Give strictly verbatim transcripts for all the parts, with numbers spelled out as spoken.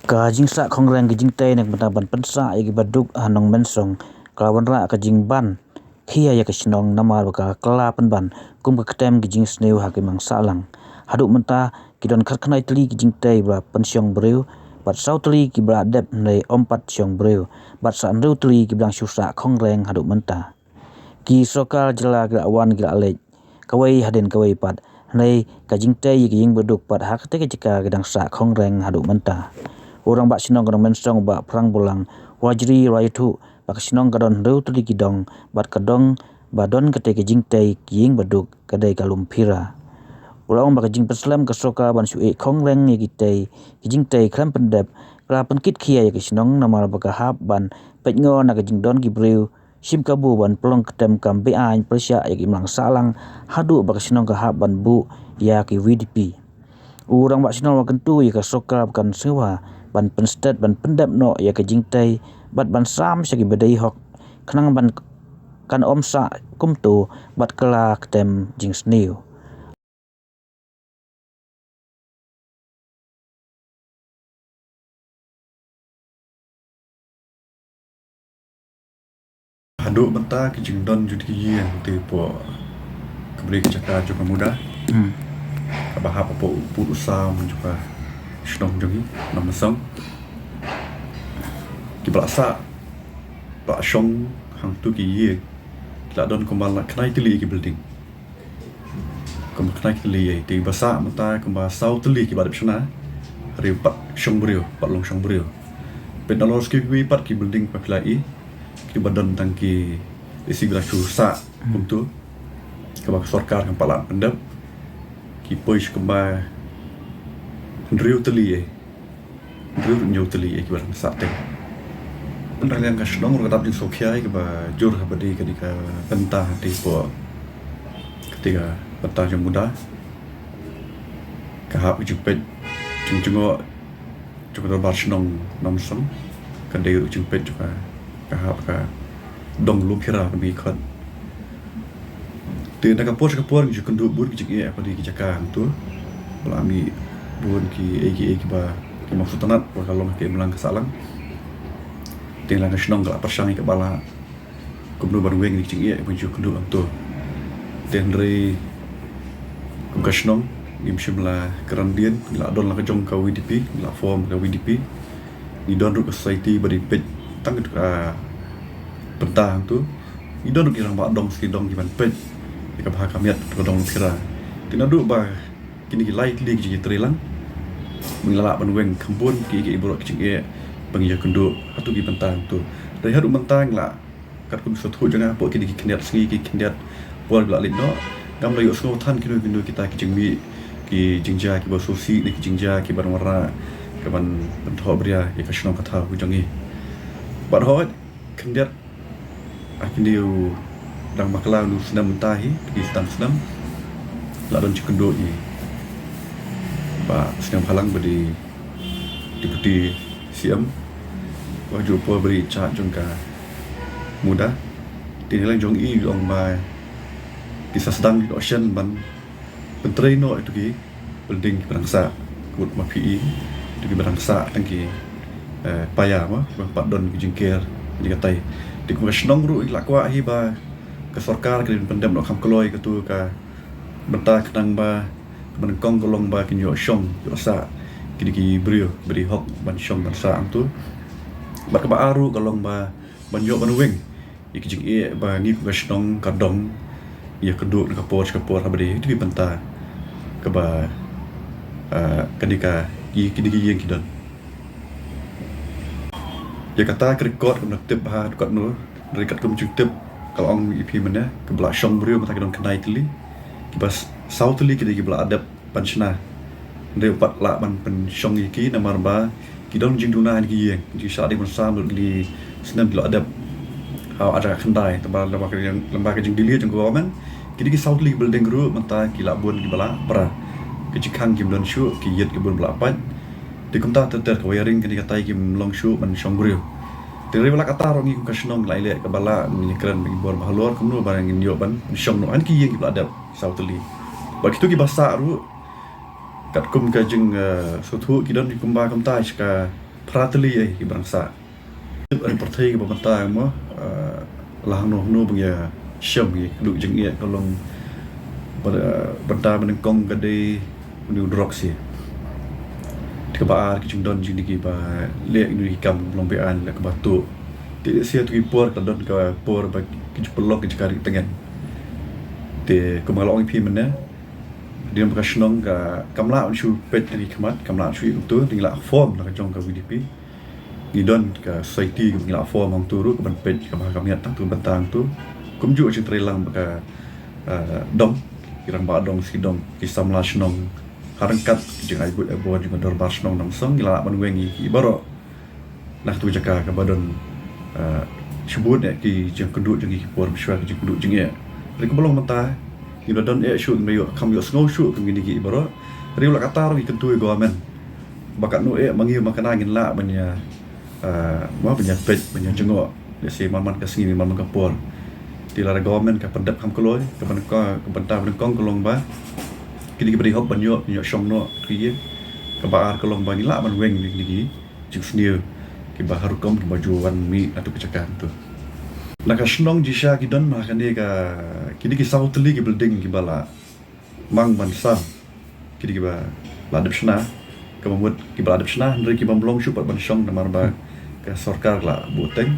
Ka jingsah khongreng ka jingtei na ka bynta ban pynsah ïa kiba duk ha Nongmensong ka la wanrah ka jingban khia ïa ka shnong namar ba ka la pynban kum ka ktem ka jingsniew ha ki imlang sahlang. Haduh mynta ki don khatkhyndai tylli ki jingtei ba la pynshong briew bad saw tylli kiba la dep hynrei ym pat shong briew bad sa hynriew tylli kiba dang shu sah khongreng haduh mynta. Ki sorkar jylla ki la wan ki la leit kawei hadien kawei pat, hynrei ka jingtei ïa ki ïing baduk pat ha katei ka jaka ki dang sah khongreng haduh mynta. U Rangbah Shnong ka Nongmensong Bah Phrang Bulang u la jri u la ïathuh ba ka shnong ka don hynriew tylli ki dong bad ka dong ba don katei ka jingtei ki ïing baduk ka dei ka Lumphira. U la ong ba ka jingpynslem ka sorkar ban shu ïeh khongreng ïa kitei ki jingtei khlem pyndep ka la pynkit khia ïa ka shnong namar ba ka hap ban peitngoh na ka jingdon ki briew shim kabu ban pynlong ktem kam beaiñ pyrshah ïa ki imlang sahlang haduh ba ka shnong ka hap ban buh ïa ki V D P. U Rangbah Shnong u la kyntu ïa ka sorkar ba kan sngewbha ban pynstet ban pyndep noh ïa ka jingtei bad ban sam sha kiba dei hok khnang ba kan ym sah kumto bad kylla ktem jingsniew. Haduh mynta ki jingdon jong ki ïing te hapoh kaba dei ka jaka jong ka MUDA, kaba hap hapoh u pud u sam jong ka shnong jong ngi Nongmensong, kiba la sah, ba la shong hangto ki ïing ki la don kumba la khyndai tylli ki building. Kumba khyndai tylli ïa, te ba sah mynta kumba saw tylli kiba dep shna. Hynriew pat shong briew, pat long shong briew. Peit nalor shuh kiwei pat ki building ba phi la i, kiba don tang ki isi ba la shu sah kumto, kaba ka sorkar kam pat lah pyndep. Ki poi sha kumba hynriew tylli ïa, hynriew hynñiew tylli ïa kiba dang sah teng. Pynrang liang ka shnong ruh ka dap jingsngewkhia ïa kaba jur haba dei ka dei ka bynta te hapoh katei ka bynta jong MUDA. Ka hap ka jingpeit jingjngoh jong ka dorbar shnong Nongmensong, ka dei ruh jingpeit jong ka, ka hap ka dong Lumphira kaba ngi khot. Te na ka por sha ka por ngi ju kynduh bun ki jingeh ha kine ki jaka hangto. Ba la mih bun kiei kiei kiba, ki mangsynshar ba ka long ha ka imlang ka sahlang. Te na ka shnong ka la pyrshang ïa kaba lah kumno ban weng ïa ki jingeh ba ngi ju kynduh hangto. Te hynrei kum ka shnong ngim shym la kren dien, ngi la don la ka jong ka V D P, ngi la form ka V D P. Ngi don ruh ka society ba dei peit tang ka bynta hangto. Ngi don ruh ki rangbah dong, ki dong kiban peit ïa ka bha ka miat ka dong Lumphira. Te naduh ba kine ki lai tylli ki jingïatreilang, ngi la lah ban weng kham bun ki, ki baroh ki jingeh ba ngi ïakynduh hato ki bynta hangto. Hynrei haduh mynta ngi la katkum sngewthuh jong nga hapoh kine ki khyndiat sngi ki khyndiat por ba la leit noh, ngam la ïohsngew than kino kino kita ki jingmih ki jingjia kiba sngewsih ne ki jingjia kiban wanrah kaban pynthohbria ïa ka shnong ka thaw ka jong ngi. Bad hooid khyndiat ha kine u dang bakla u snem mynta hi, ki sdang snem, la don jingkynduh ïa i Bah Sniawbhalang ba dei Deputy C M, ba ha juh por ba dei in-charge jong ka MUDA. Te na liang jong i ong ba ki sa sdang ki dohshen ban pyntrei noh ïa kito ki building kiba dang sah, kut ma phi i, kito kiba dang sah tang ki, eh, paia mo, ba pat don ki jingker jingkatai. Te kum ka shnong ruh i la kwah hi ba ka sorkar ka dei ban pyndep noh kham kloi kato ka bynta khnang ba kaba nyngkong ka long ba kin ïoh shong ïoh sah kine ki briew ba dei hok ban shong ban sah hangto. Bad kaba ar ruh ka long ba ban ïoh ban weng ïa ki jingeh ba ngi kum ka shnong ka dong ïakynduh na ka por sha ka por haba dei kito ki bynta kaba, ah, kane ka, ki, kine ki ïing ki don. Ïa kata ka record kam da tip bha katno, hynrei katkum jingtip ka la ong ïa phi mynne, kiba la shong briew mynta ki don khyndai tylli, kiba s-, saw tylli ki dei kiba la dep ban shna. Hynrei ym pat lah ban pynshong ïa ki namar ba ki don jingduna ha ki ïing, ki shah dei ban sam lut ki snem ki la dep ha ka jaka khyndai, te ba lyngba ka jing, lyngba ka jingdili jong ka government, kine ki saw tylli ki building ruh mynta ki la bun kiba la pra. Ki jingkhang kim don shuh, ki ïit ki bun ba la pait. Te kumta ter ter ka wiring kane katai kim long shuh ban shong briew. Te hynrei wat la katta ruh ngi kum ka shnong ngi la ïaleh kaba lah ban ïakren bad ki bor ba halor kumno ba ngin ïoh ban shong noh ha ki ïing kiba la dep saw tylli. Bad kito kiba sah ruh katkum ka jing, eh, sngewthuh ki don ki kumba kumta sha ka phra tylli ei kiba dang sah. Tip, ha pyrthei kaba mynta mo, la hangno hangno ba ngi ïa shem, ngi kduh jingeh ka long ba, bynta ba nyngkong ka dei une u drugs hi. Te kaba ar ki jingdon jong kine kiba leh kine ki kam long beaiñ, leh kaba tuh. Te lehse ha tu ki por ka don ka por ba ki ju pynlong ki jaka ri tyngen. Te kumba la ong ïa phi mynne, hadien ba ka shnong ka, kam lah ban shu peit na ki khmat, kam lah ban shu ïoh kumto, te ngi la form na ka jong ka V D P. Ngi don ka society kaba ngi la form hangto ruh, kaban peit kaba ha ka miat tang tu bynta hangto. Kumjuh jingtrei lang bad ka, eh, dong, ki rangbah dong, ki dong, ki samla shnong, ha ryngkat ki jingai buit ai bor jong ka dorbar shnong Nongstoiñ, ngi la lah ban weng ïa ki baroh na katu ka jaka kaba don, eh, shibun eh ki jingkynduh jong ngi, ki por mynshuwa ki jingkynduh jingeh. Hynrei kaba long mynta, ngi la don eh shuh, ngi la ïoh, kham ïohsngew shuh kum kine ki baroh. Hynrei la katta ruh ngi kyntu ïa government ba katno eh ma ngi ma kane ngin lah ban ïa, eh, mo, ban ïa peit, ban ïa jngoh, lehse man man ka sngi, man man ka por. Te lada government ka pyndep kham kloi, ka bynta, ka bynta ba nyngkong ka long ba kine kiba dei hok ban ïoh, ïoh shong noh ki ïing. Kaba ar ka long ba ngi lah ban weng ïa kine ki jingsniew kiba ha rukom kiba ju wan mih na tu ka jaka tu. Na ka shnong jingshisha ki don ma kane ka, kine ki saw tylli ki building kiba la mang ban sam. Kine kiba la dep shna, kaba mut kiba la dep shna, hynrei ki bym long shuh pat ban shong namar ba ka sorkar ka la buh teng.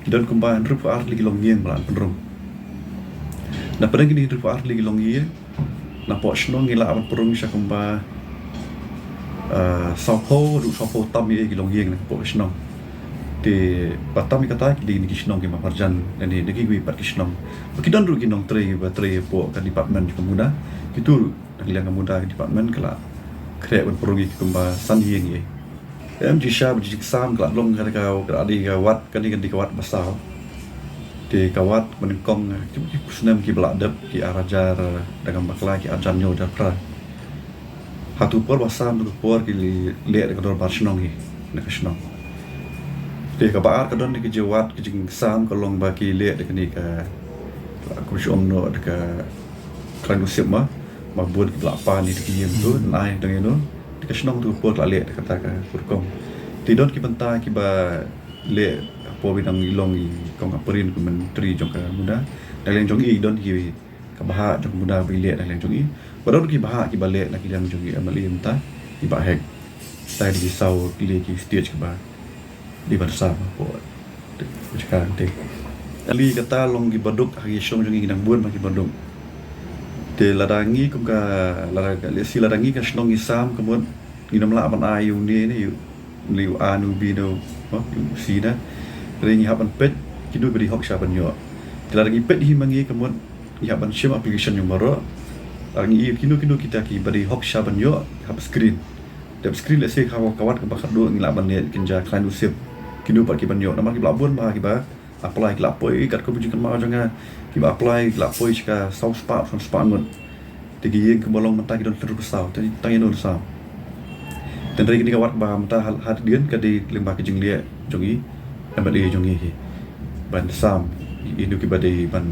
Ki don kumba hynriewphew ar tylli ki longïing ba la pynrung. Na pdeng kine hynriewphew ar tylli ki longïing, napoh shnong ngi lah ban pynrung sha kumba, ah, sawphew haduh sawphew tam ïa ki longïing napoh shnong. Te ba tam ïa kata ki dei kine ki shnong ki marjan, lane dei kiwei pat ki shnong. Ba ki don ruh ki nongtrei ba trei hapoh ka department jong ka MUDA. Kito ruh na ka liang ka MUDA ka department ka la khreh ban pynrung ïa ki kumba san ïing ïa. Em, jingshisha ba jingsam ka la long ha ka, ka dei ka ward, kane ka dei ka ward ba saw. Te ka ward ba nyngkong, ki, ki snem kiba la dep, ki ar hajar, da kam bakla, ki ar hajar hynñiew hajar phra. Ha tu por ba sam tu por ki leh da ka dorbar shnong hi na ka shnong. Te kaba ar ka don ka jingwad ka jingsam ka long ba ki leh da kane ka, ka, ka shu ong noh da ka khlaiñ u sip ma, ma bun ki la pan ïa ki ïing tu, nai dang ïa no. Te ka shnong tu por la leh da kata ka rukom. Te don ki bynta kiba leh por ba dang i long i kong Ampareen kum u myntri jong ka MUDA. Na liang jong i don ki ka bhah jong ka MUDA ba i leh na liang jong i. Ba don ki bhah kiba leh na ki liang jong i M L A mynta, i Bah Hek. Te dei ki saw tylli ki stage kiba dei ban sam hapoh ka jaka te. Kali kata long kiba duk ha ki shnong jong ngi ki dang bun bha kiba duk. Te lada ngi kum ka, lada ka, lehse lada ngi ka shnong ngi sam ka mut ngin ym lah ban ai ïa une ne ïa u, ne ïa u A ne u B ne u, oh, ïa u C ne. Hynrei ngi hap ban peit kino ba dei hok sha ban ïoh. Te lada ngi peit hi ma ngi ka mut ngi hap ban shim application jong baroh. Lada ngi ïoh kino kino kita kiba dei hok sha ban ïoh, hap screen. Dep screen lehse ka, ka wad kaba khatduh ngi lah ban leh kynja khlaiñ u sip kino pat ki ban ïoh. Namar kiba la bun bha kiba apply ki la poi, katkum jingkynmaw jong nga, kiba apply ki la poi sha ka saw spah, saw spah ngut. Te ki ïing kiba long mynta ki don hynriewphew saw, te tang ïano saw. Te hynrei kane ka wad ba mynta ha, hadien ka dei lyngba ka jingleh jong i M L A jong ngi hi ban sam ïa kino kiba dei ban,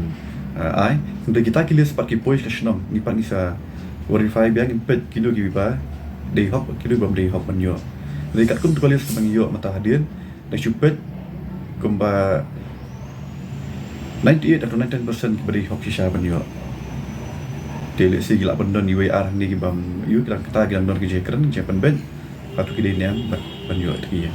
ah, ai. Hynrei kita ki list pat ki poi sha ka shnong, ngi pat ngi sa verify biang, ngin peit kino kiba dei hok, kino kiba ym dei hok ban ïoh. Hynrei katkum tu ka list ba ngi ïoh mynta hadien, da shu peit kumba ninety-eight to ninety-nine percent kiba dei hok shisha ban ïoh. Te lehse ki lah ban don iwei ar hangne kiba ym ïoh, ki dang kata ki dang don ki jingkren, jingpynbeit. Hato ki dei ne em ban, ban ïoh te ki ïa.